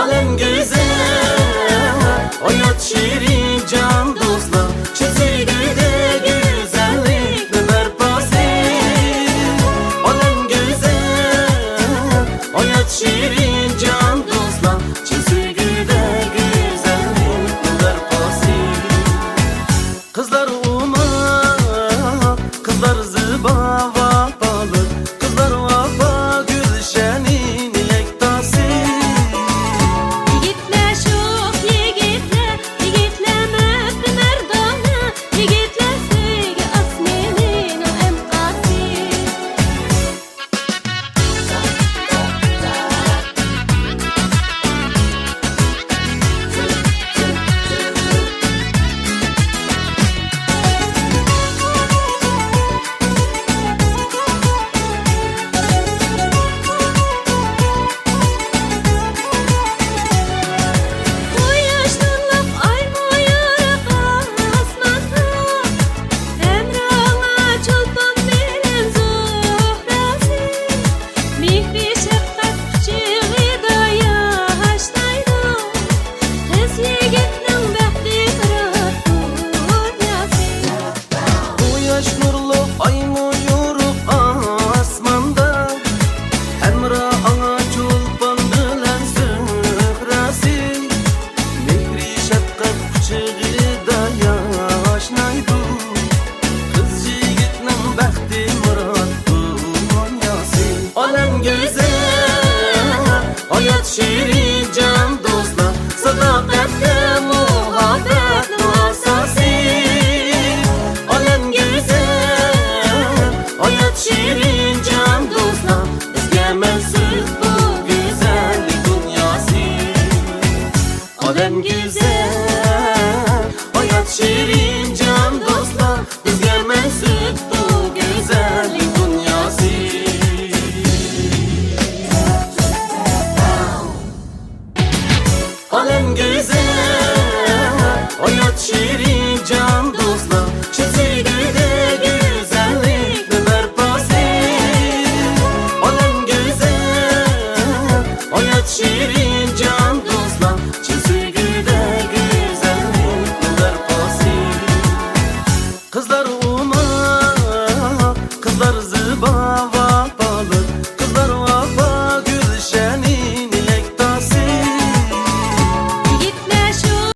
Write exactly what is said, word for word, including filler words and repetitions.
ئالەم گۈزەل، ھايات شېرىن جان دوستلار، چىن سۆيگۈدە گۈزەللىكنىڭ بەرپاسى. ئالەم گۈزەل، ھايات شېرىن جان دوستلار، چىن سۆيگۈدە گۈزەللىكنىڭ بەرپاسى. قىزلار ئوماق، قىزلار زىبا، ۋاپالىق، قىزلار ۋاپا گۈلشەنىنىڭ يەكتاسى. يىگىتلەر شوخ يىگىتلەر، يىگىتلەر مەرد مەردانە، يىگىتلەر سۆيگۈ ئاسمىنىنىڭ ئەنقاسى. قۇياش نۇرلۇق، ئايمۇ يورۇق ئاسماندا، ھەمراھىڭا چولپان بىلەن زۇھرەسى. مېھرى شەپقەت قۇچىقىدا ياشنايدۇ، قىز يىگىتنىڭ بەختى مۇرات دۇنياسى. قۇياش نۇرلۇق، ئايمۇ يورۇق ئاسماندا، ھەمراھىڭا چولپان بىلەن زۆھرەسى. مېھرى شەپقەت قۇچىقىدا ياشنايدۇ، قىز يىگىتنىڭ بەختى مۇرات دۇنياسى. ئالەم گۈزەل، ھايات شېرىن جان دوستلار، ساداقەتتە مۇھەببەتنىڭ ئاساسى. ئالەم گۈزەل، ھايات شېرىن جان دوستلار، بىزگە مەنسۇپ بۇ گۈزەللىك دۇنياسى. ئالەم گۈزەل.